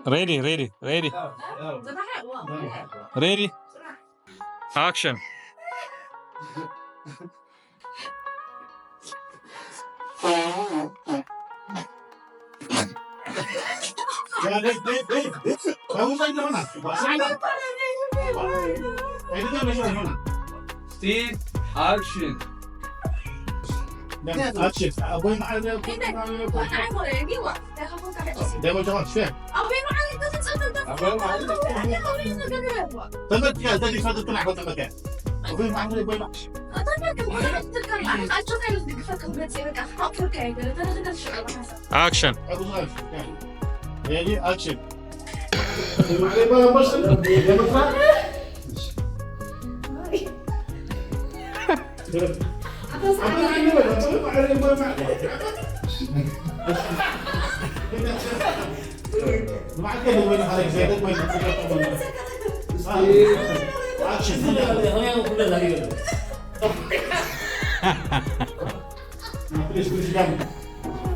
Ready, ready, ready. Ready. Action. Steve, action. Action. Ready, action.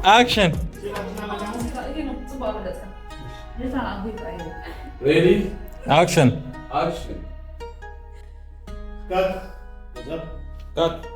Action. Ready? Action. Action. Cut. Cut.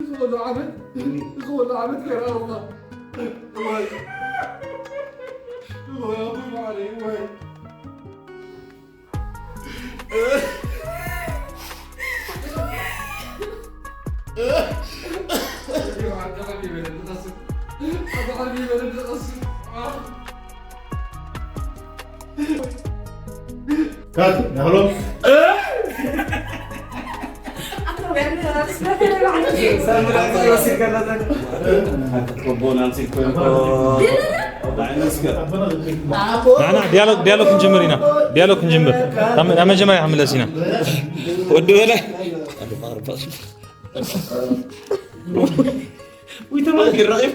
እዚ ወሎ ዓመት፣ እዚ ወሎ ዓመት ገይራ ኣላ። እዋይ። እዋይ፣ ኣቦይ መዓረይ፣ እዋይ። ካት፣ ዳህሎ። ናና፣ ዲያሎግ፣ ዲያሎግ ክንጅምር ኢና። ዲያሎግ ክንጅምር። ካብ፣ ካብ መጀመርያ ክንምለስ ኢና። ወዲ በላይ። ወይ ተማኪ ረቂብ።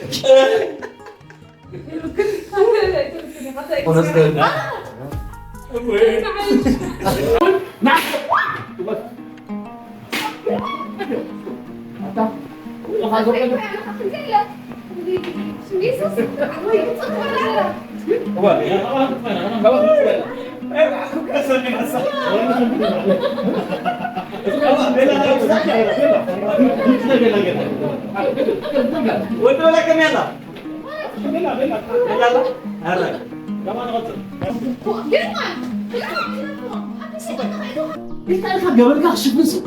ኢልካ ኢልካ ገበርካ ክሽፍን ሰብ፣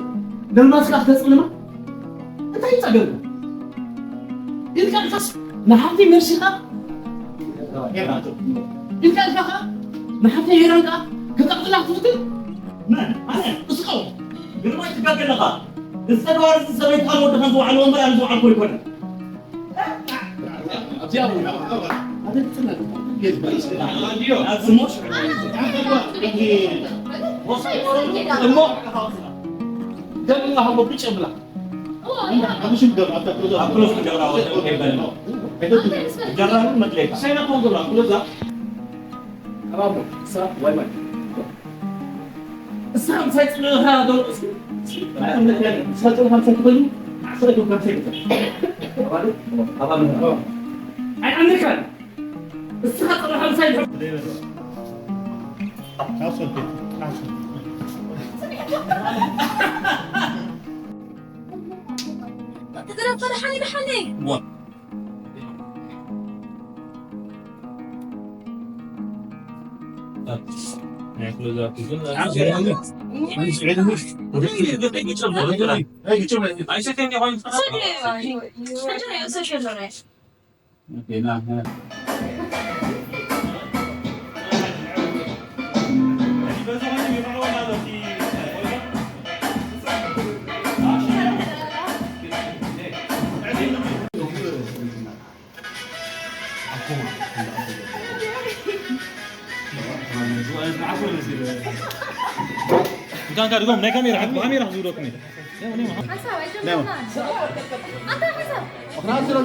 ነልማስካ ክተጽልማ፣ እንታይ እዩ ጸገምካ? ኢልካ ኢልካስ ንሓፍተይ መርሲኻ፣ ኢልካ ኢልካ ከኣ ንሓፍተይ ሄራን ከኣ ክተቕትላ ክትፍትን? መን? ኣነ? እስኻ። ግርማይ ትጋገ ኣለኻ። እዚ ተግባር እዚ ሰበይትኻን ወድኻን ዝወዓልዎ እምበር ኣነ ዝወዓልኩ ኣይኮነን። እስኻ ምሳይ ጽልእኻ ዶ? እስኻ ጽልእኻ ምሳይ ትበሉ? ዓሰርተ እቶም ካብ ምሳይ ትበሉ። ኣባል? ኣባል? ኣይኣምንካን። እስኻ ጽልእኻ ምሳይ ትበሉ? ካብ ሰልፊ፣ ካብ ሰልፊ። ተዘረብ ፈረሓኒ ደሓኒ። ዋ። እንካ እንካ ድጎም ናይ ካሜራ ሓት ብካሜራ ክዝውረኩም እዩ። ሓሳብ ኣይጀመርናን። ኣንታ ሓሳብ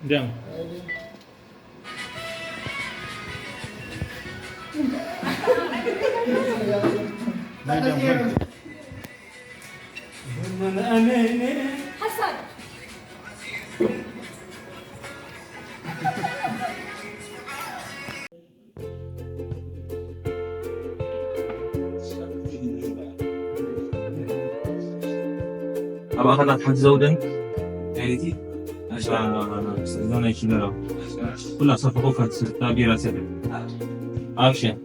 እንዲያም ሓሳብ ኣብ ኣኸላት ሓንቲ ዘውደን ናይቲ ኣሽራ ናይ ኪነራ ኩላ ሰፈኾ ፈትስታ ቢራ ሰደ ኣክሽን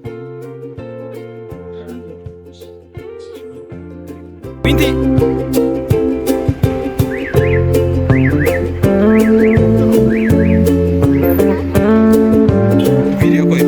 ዊንቲ ቪዲዮ ቆይ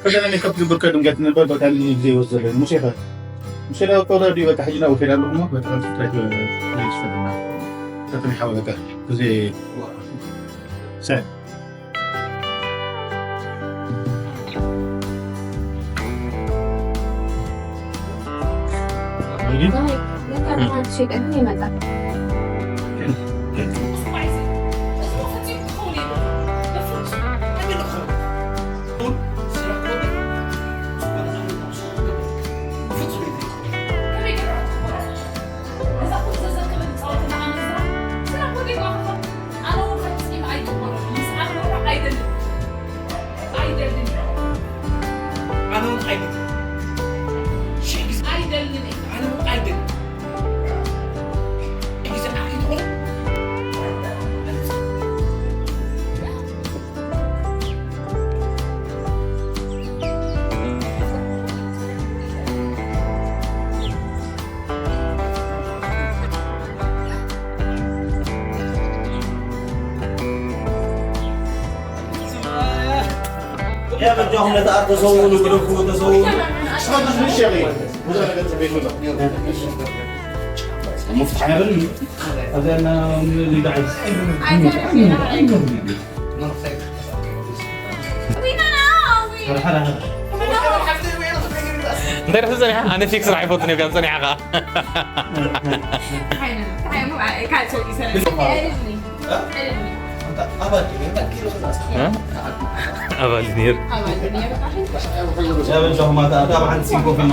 ከሸነ ሜከፕ ግብር ከድንገት ነበር በቃ ልዩ ጊዜ ይወስደልን ሙሴ ከ ሙሴ ላይ ወጥቶ ረዲ በቃ ሕጂ ነው ከዳሉ ነው በጣም ትራክ ይወስደልና ከተም ይሐው በቃ ጊዜ ሰ يا بجاهم لا تعرف تسوون وقدروا تسوون. شو بدك من الشيء؟ مش أنا قلت بيقول لك. مفتح عمل. هذا أنا من اللي بعد. هلا هلا هلا. እንታይ ረስ ጸኒሓ ኣነ ፊክስ ራይ ፎት ነው ጋር ጸኒሓ ኻ ኣባል ነር ያበጃሁ ማታ አዳ በሓንቲ ሲንኮ ፊልም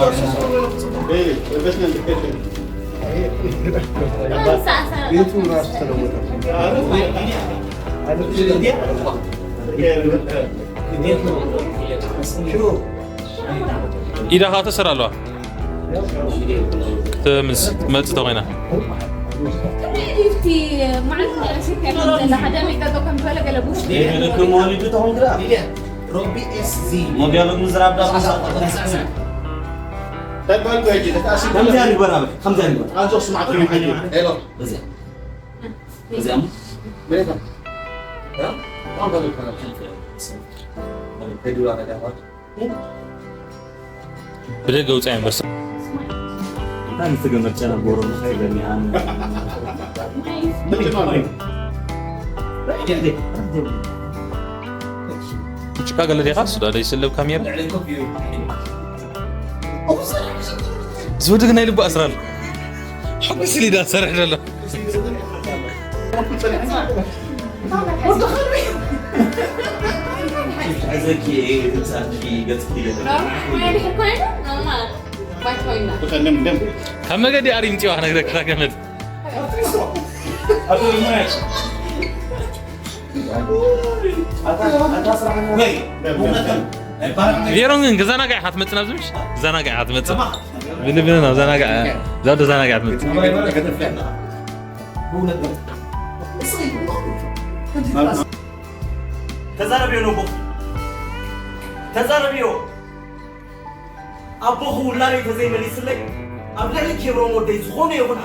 ቤቱ ራሱ ተለወጠ። ኢዳ ኻተሰር ኣለዋ ትምስ ትመጽእ ተኾይና ሞቢያሎ ምዝራብ ዳ ከምዚያ ንግበር ኣበ ከምዚያ ንግበር በዚያ በዚያ ብደገ ውፃ ዩኒቨርሲቲ እንታይ ምትገመርጨ ነበሩ ምሳይ በሚያን ጭቃ ገለ ዲኻ እሱ ዳ ይስለብ ካሜራ ዝወድግ ናይ ልቡ ኣስራል ሕጉስ ኢሉ ዳ ሰርሕ ዘሎ ሕዘኪ እየ፣ ትምሳልኪ ገጽኪ ይለብስ። ካብ መገዲ ኣርዩ ምፅዋ ክነግረካ ገመድ ቬሮን ግን ገዛናጋ ኢኻ ትመፅእ ናብዚ ምሽ ገዛናጋ ኢኻ ትመፅእ ብልብልን ኣብ ዛናጋ እዛ ዶ ዛናጋ ትመፅእ ተዛረብዮ ነቦ ተዛረብዮ ኣቦኹ ውላደይ ተዘይመሊስለይ ኣብ ልዕሊ ኬብሮን ወደይ ዝኾነ ይኹን